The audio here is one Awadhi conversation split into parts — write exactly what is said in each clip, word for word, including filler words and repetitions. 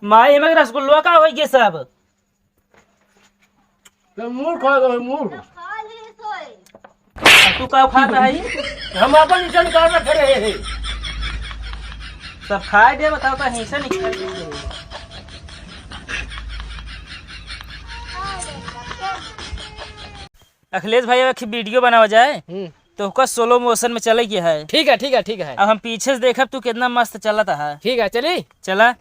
माई, एमे रसगुल्ला का होइ गए सब? तो मूड़ खा गए, मूड़। तू का खात है? हम अपन इज्जत निकाल रखे रहे हैं। सब खाए दे, बताओ तो हिस्सा निकाल दे। अखिलेश भाई, अब एक video बनावा जाए, हम्म। तो ओकर slow motion में चले के है। ठीक है, ठीक है, ठीक है। अब हम पीछे से देखब, तू कितना मस्त चलत है। ठीक है, चली। चला।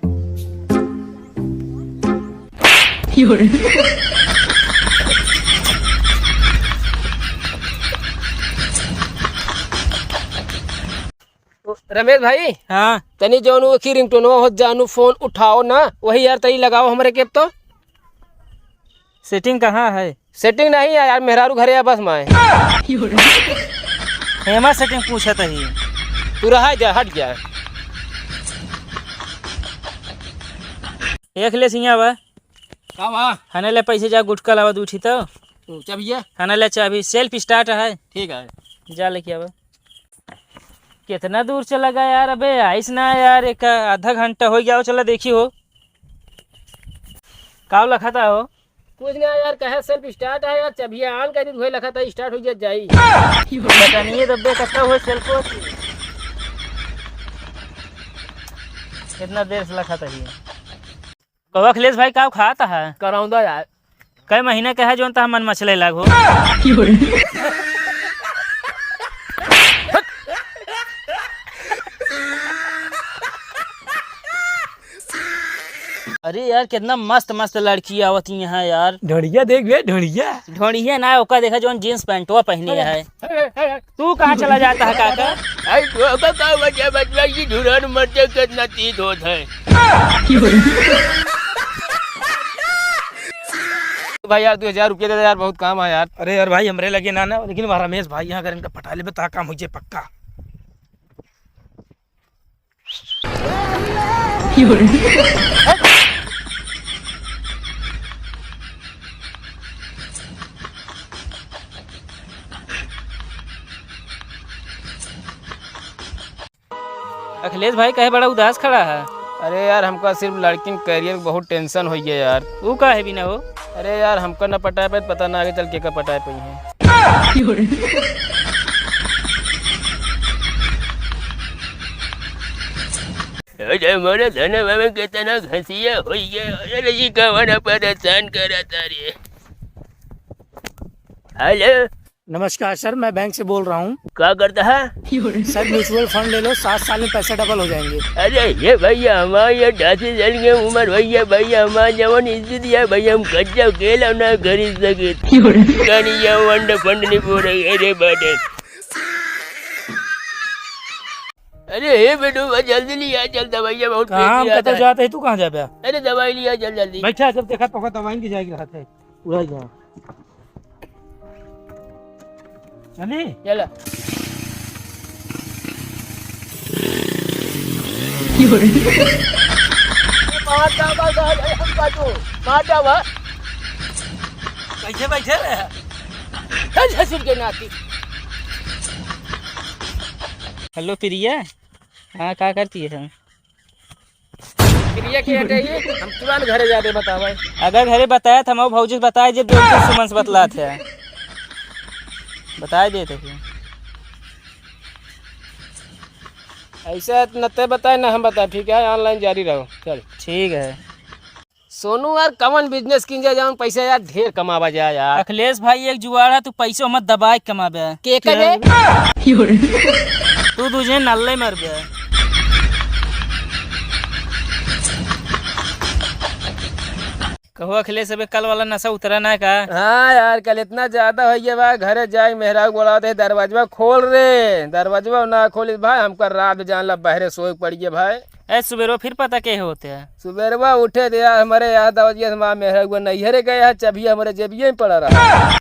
रमेश भाई। हाँ। तनी जौन वो की ringtone हो, जानू फोन उठाओ ना, वही यार तनी लगाओ हमरे के अब तो। Setting कहाँ है? Setting नहीं है यार, मेहरारू घरे है बस माए। हेमा setting पूछत ही। तू रहा जा, हट जा। एक ले सिंह बा। का बा? हने ले पैसे जा, गुटखा लावा दू ठी तो। ओ, चाबिया? हने ले चाबी, self start है। ठीक है। जा लेके आवा। कितना दूर चला गया यार? अबे आइस ना यार, एक आधा घंटा हो गया हो। चला देखी हो, काव लखता हो? कुछ ना यार, कहे self start है यार, चबिया on कर दी, वही लखता start हो जात जाई। बटनिए दबे करता हुआ self को। कितना देर से लखता ही। कहो अखिलेश भाई, काव खाता है? करौंदा यार। कै महीना के है जोन तह मन मछले लागो? अरे यार, कितना मस्त मस्त लड़की आवत ही यहाँ यार। ढोड़िया देख बे, ढोड़िया। ढोड़िया ना, ओका देखा जोन jeans पैंटवा पहने है। तू कहाँ चला जाता है काका? आई तो का, का वजह बतला, ये धुरान मरते कितना तीत होत है। भाई यार, दो हजार रुपये दे दे यार, बहुत काम है यार। अरे यार भाई, हमरे लगे ना ना, लेकिन हमारा रमेश भाई यहाँ अगर इनका पटा लेबे तो काम हो जाए पक्का। अखिलेश भाई, काहे बड़ा उदास खड़ा है? अरे यार, हमका सिर्फ लड़किन career के बहुत tension होइ गया यार। ऊ काहे बिना हो? अरे यार, हमका न पटाए पाए, पता ना आगे चल के का पटाए पाई है। अरे मोरे धनवा में कितना घसिया होइ गया। अरे ई कवन परेशान करता रे। Hello। नमस्कार सर, मैं बैंक से बोल रहा हूँ। का करता है? सर, mutual fund ले लो, सात साल में पैसे double हो जाएंगे। अरे ये भैया, हमारे ये ढासी जल के उम्र भैया, भैया हमारे जवन इज्जत है भैया, हम कच्चा केला ना खरीद सके। कनिया वंड फंड नहीं बोले, अरे बाटे। अरे हे बेटू, बस जल्दी लिया चल दवाइया, बहुत पेट कहाँ हम पिरात कतौ है। जात है, तू कहाँ जाबे? अरे दवाई लिया चल जल्दी। बैठा, जब देखा तो दवाई की जाएगी रहत है। पूरा यहाँ। चली? चला। मार डाबा साहब, हम काटो। मार डाबा। कैसे बैठे रहे? चल ससुर के नाती। Hello प्रिया, हाँ का करती है? प्रिया के हटे ही, हम तुरंत घरे जाते बतावे। अगर घरे बताया था, हम भौजी से बताए जे बेवकूफ सुमन से बतलात है, बताए देते फिर। ऐसा न ते बताए ना हम बताए, ठीक है? Online जारी रहो, चल। ठीक है। सोनू यार, कवन business कीन जाए, जवन पैसा यार ढेर कमावा जाए यार। अखिलेश भाई, एक जुगाड़ है, तू पैसो मत दबाए के कमाबे। के करे? तू दूजे नल्ले मरबे। कहो अखिलेश, अबे कल वाला नशा उतरा ना का? हाँ यार, कल इतना ज्यादा होइ गया बा, घरे जाए मेहरारू बोलावत है, दरवाजवा खोल रे, दरवाजवा ना खोलिस भाई, हमका रात जान ला बहरे सोए पड़ गए भाई। ए, सुबेरवा फिर पता के होते हैं? सुबेरवा उठे दे यार, हमरे याद आवत, ये हमार मेहररुआ नैहरे गए है, चबिया हमरे जेबिये में पड़ा रहा।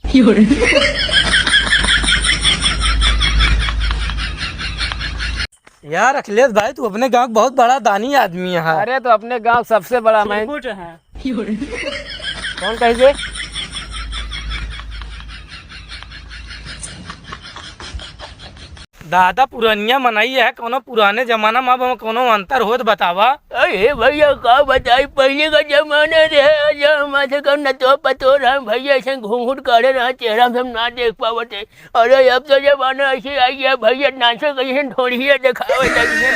यार अखिलेश भाई, तू अपने गांव का बहुत बड़ा दानी आदमी है। अरे, तो अपने गांव सबसे बड़ा मैं चिरकुट है। कौन कहे जे? दादा पुरनिया मनई है, कौनो पुराने जमाना में अब कौनो अंतर होत बतावा। अरे भैया, का बताई, पहिले का जमाना रहे, आज हमारे कौन न तो पतो रहा, भैया ऐसे घूंघट काढ़े रहा, चेहरा में हम ना देख पावत है। अरे अब तो जमाना ऐसे आई है भैया, नाचे कहीं ढोढ़िया देखावे लगी है।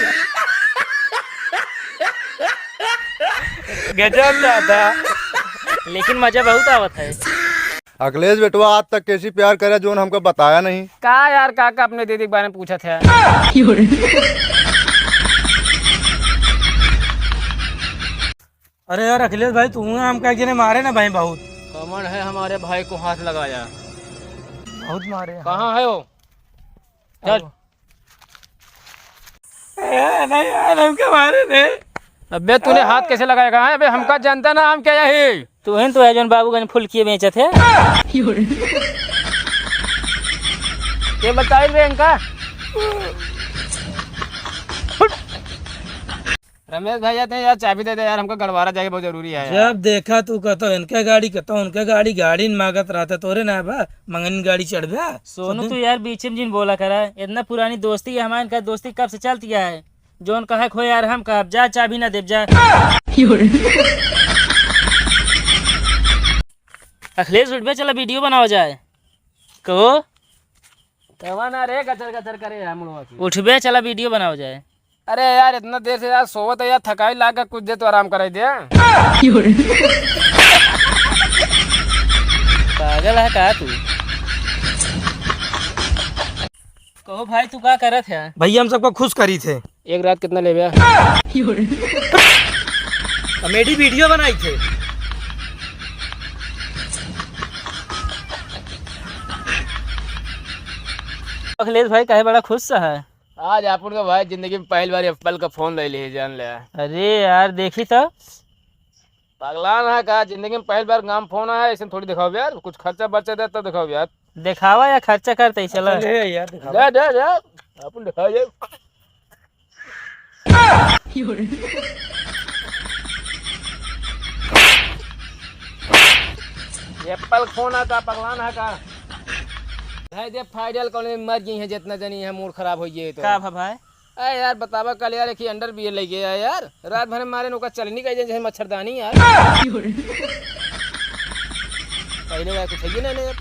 गजब दादा। लेकिन मजा बहुत आवत है। अखिलेश बेटवा, आज तक कैसी प्यार करे जोन हमको बताया नहीं। का यार, काका अपने दीदी के बारे में पूछत है? अरे यार अखिलेश भाई, तू हमका एक जने मारे ना भाई बहुत। कमन है हमारे भाई को हाथ लगाया? बहुत मारे हैं। कहाँ है वो? चल। ए, नहीं यार, हमका मारे थे। अबे तूने हाथ कैसे लगाएगा? हाँ, अबे हमका जानता ना, हम क्या यही? तू है तो है जोन बाबूगंज फुलकिए बेचत है। ये बताई बे इनका। रमेश भैया, ते यार चाबी दे दे यार, हमको गड़वारा जाके बहुत जरूरी है यार। जब देखा तू कहता इनके गाड़ी, कहता उनके गाड़ी, गाड़ी न मांगत रहता तोरे ना बा, मंगनी गाड़ी चढ़बे। सोनू, तू यार बीच में जिन बोला करा, इतना पुरानी दोस्ती है हमारे, इनका दोस्ती कब से चलती है? जोन कहे खोए यार हम कहब, जा चाबी ना देब जा। अखिलेश उठबे, चला वीडियो बनावा जाए। कहो। कवा ना रे, गचर गचर करे यार मुड़वा की। उठबे, चला वीडियो बनावा जाए। अरे यार, इतना देर से यार सोवत है यार, थकाई लाग के कुछ देर तो आराम कराई दे। पागल है का तू? कहो भाई, तू का करत है? भैया, हम सबको खुश करी थे। एक रात कितना लेबे? कॉमेडी वीडियो बनाई थे। अखिलेश भाई, काहे बड़ा खुश सा है? आज आपन का भाई जिंदगी में पहली बार एप्पल का फोन ले लिए, जान ले। अरे यार, देखी तो। पगला ना का, जिंदगी में पहली बार गाम फोन आया, ऐसे थोड़ी दिखाओ यार, कुछ खर्चा बर्चा दे तब दिखाओ यार। दिखावा या खर्चा करते ही चला। ले यार, दिखावा। दे, दे, दे, अपन दिखाओ यार। एप्पल फोन आता, पगला ना का। भाई दे, फाइनल कॉलेज में मर गई है, जितना जनी है, मूड खराब हो गई है तो। का भा भाई? अरे यार, बतावा, कल यार एक ही अंडरवियर लेके आया यार, रात भर में मारे न ओकर चलनी कह जाए जैसे मच्छरदानी यार। पहले यार कुछ है ही ना, नहीं।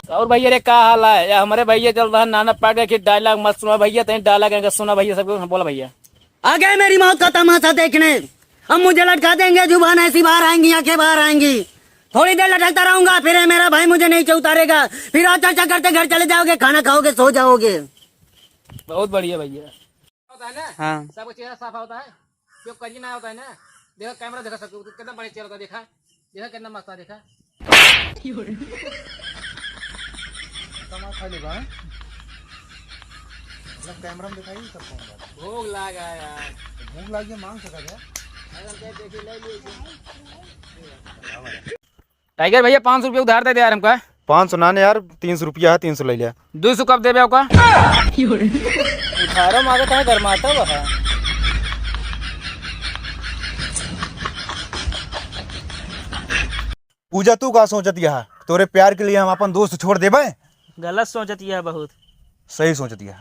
और भैया रे, का हाल है यार? हमारे भैया चल रहा नाना पार्क के डायलॉग मत सुना भैया, तहीं डायलॉग है, सुना भैया, सबको बोला भैया। आ गए मेरी मौत का तमाशा देखने। अब मुझे लटका देंगे, जुबान ऐसी बाहर आएंगी, आंखें बाहर आएंगी। थोड़ी देर लटकता रहूंगा, फिर ये मेरा भाई मुझे नीचे उतारेगा, फिर आप चर्चा करते घर चले जाओगे, खाना खाओगे, सो जाओगे। बहुत बढ़िया भैया। होता है ना? हाँ। सबका चेहरा साफ होता है, जो करिया ना होता है ना। देखो कैमरा, देखो सबको, कितना बढ़िया चेहरा होता है, देखा, देखा कितना मस्त है, देखा। कमा खा लेबा, हैं? मतलब कैमरा में दिखाई सब कौन बात। भूख लाग है यार। भूख लाग गया, मांग सका क्या? अगर हम कहीं देखी ले लिए। टाइगर भैया, पाँच सौ रुपया उधार दे दे यार हमका। पाँच सौ ना ने यार, तीन सौ रुपया है, तीन सौ ले लिया। दो सौ कब देबे ओका? उधारो मांगत है, गरमाता हुआ है। पूजा, तू का सोचत यह? तोरे प्यार के लिए हम अपन दोस्त छोड़ देबे? गलत सोचत यह बहुत। सही सोचत यह।